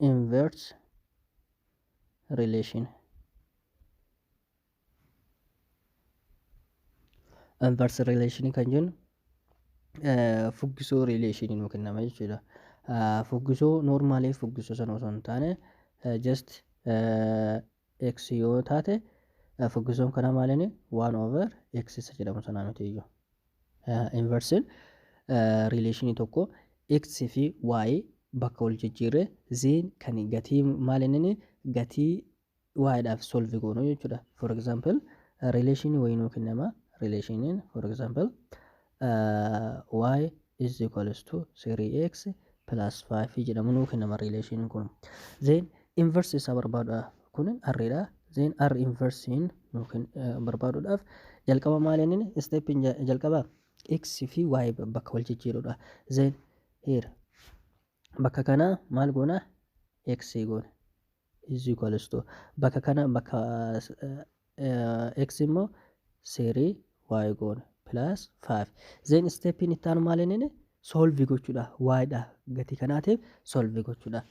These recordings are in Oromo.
Inverse relation. Inverse relation kan jennu fuggisoo relation nuu kennama jechuudha. Fuggisoo normaalii fuggisoo sana osoo hin taane, just x yoo taate, fuggisoon kana maaliin 1 over x isa jedhamu sanaa miti iyyuu. Inversiin rileeshinii tokko x fi y bakka wal jijjiirre, then kan gatii maal inni gatii y dhaaf solve goonu jechuudha. For example, relation wayii nuu kennama. Relationiin, for example, y is equals to 3x plus 5 jedhamu nuu kennama relationiin kun. Then inverse isaa barbaadudha. Kun r dha. Then r inversiin nuu barbaaduudhaaf jalqaba maal inni stepin jalqaba x fi y bakka wal jijjiirudha. Then here bakka kana maal goona? X goona is equals to, bakka kana bakka x immoo 3 y goona plus 5. Then stepin itti aanu maal inni solve gochuudha, y dha gatii kanaatiif solve gochuudha.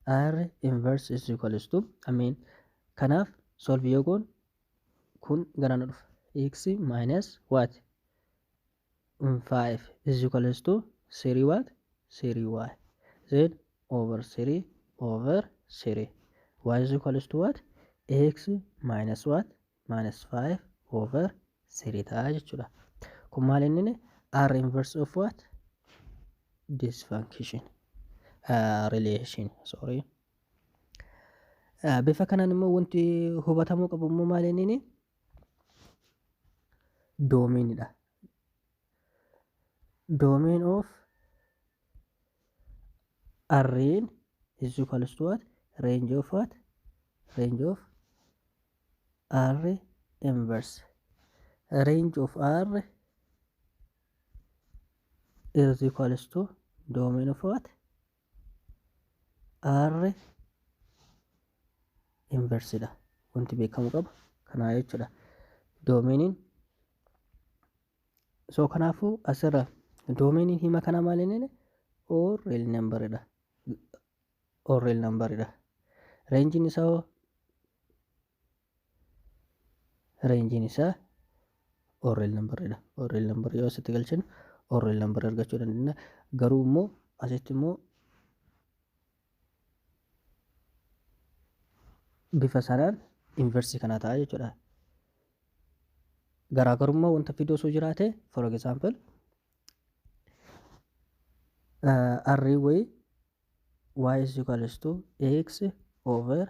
R inverse is equals to, I mean, kanaaf solve yoo goon kun gara na dhufa x minus what? 5 is equals to 3 what? 3y. Then over 3 over 3, y is equals to what? X minus what? Minus 5 over 3 ta'a jechuudha. Kun maal inni r inverse of what? This function, relation, sorry. Bifa kanaan immoo wanti hubatamuu qabu immoo maal inni doomeenidha. Domain of R'n is equals to what? Range of what? Range of R inverse. Range of R is equals to domain of what? R inverse dha. Wanti beekamu qaba kanaa jechuudha. Domainiin so kanaafuu asirra domainiin hima kana maal inni all real number dha. All real number dha. Rangein isaa hoo? Rangein isaa all real number dha. All real number yoo asitti galchinu all real number argachuu dandeenya. Garuu immoo asitti immoo bifa sanaan inversii kana ta'a jechuudha. Garaagarummaa wanta fiduu osoo jiraate, for example, r wayii y is equals to x over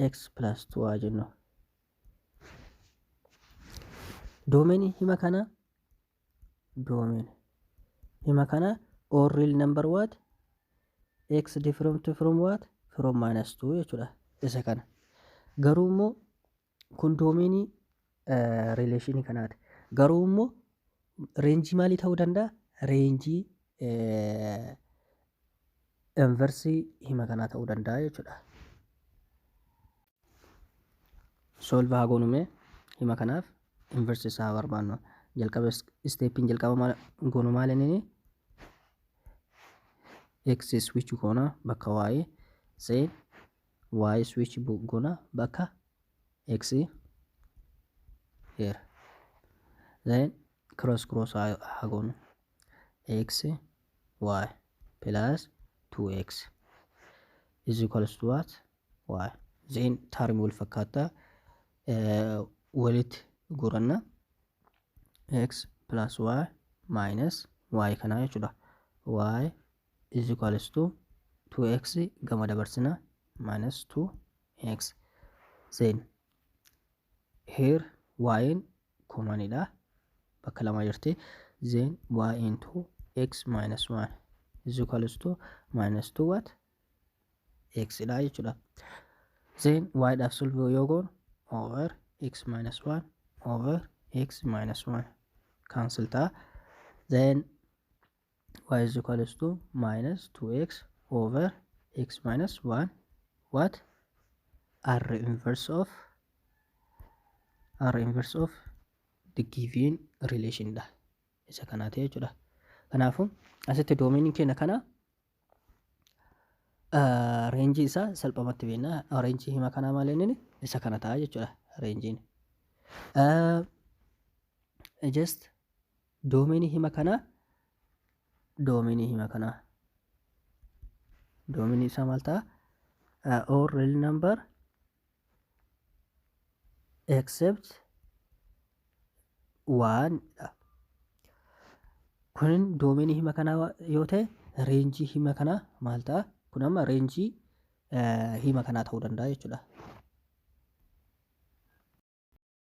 x plus 2 haa jennu. Doomeenii hima kana, doomeen hima kana all real number what? X different from what? From minus 2 jechuudha isa kana. Garuu immoo kun doomeenii rileeshinii kanaati. Garuu immoo reenjii maalii ta'uu danda'a? Reenjii inversii hima kanaa ta'uu danda'a jechuudha. Solve haa goonu mee hima kanaaf inversii isaa haa barbaannu. Jalqaba isteeppiin jalqaba maal goonu? Maal inni x switch goona bakka y, then y switch goona bakka x here, then cross cross haa goonu, x y plus 2x is equals to what? Y. Then term wal fakkaata walitti guranna, x plus y minus y kanaa jechuudha. Y is equals to 2x gama dabarsina, minus 2x. Then here y commonidha, bakka lama jirti. Then y into x minus 1 is equals to minus 2 what? X dha jechuudha. Then y dhaaf solve yoo goonu over x minus 1 over x minus 1 cancel ta'a. Then y is equals to minus 2x over x minus 1. What? R inverse of, R inverse of the given relation dha isa kanaati jechuudha. Kanaafuu asitti doomeniin keenya kana Rangeii isaa salphumatti beekna. Rangeii hima kanaa maal inni? Isa kana ta'a jechuudha rangeiin. Just domainii hima kanaa, domainii hima kanaa, domainii isaa maal ta'a? All real number except one dha. Kun domainii hima kanaa yoo ta'e, rangeii hima kanaa maal ta'a? Kun amma rangeii hima kanaa ta'uu danda'a jechuudha.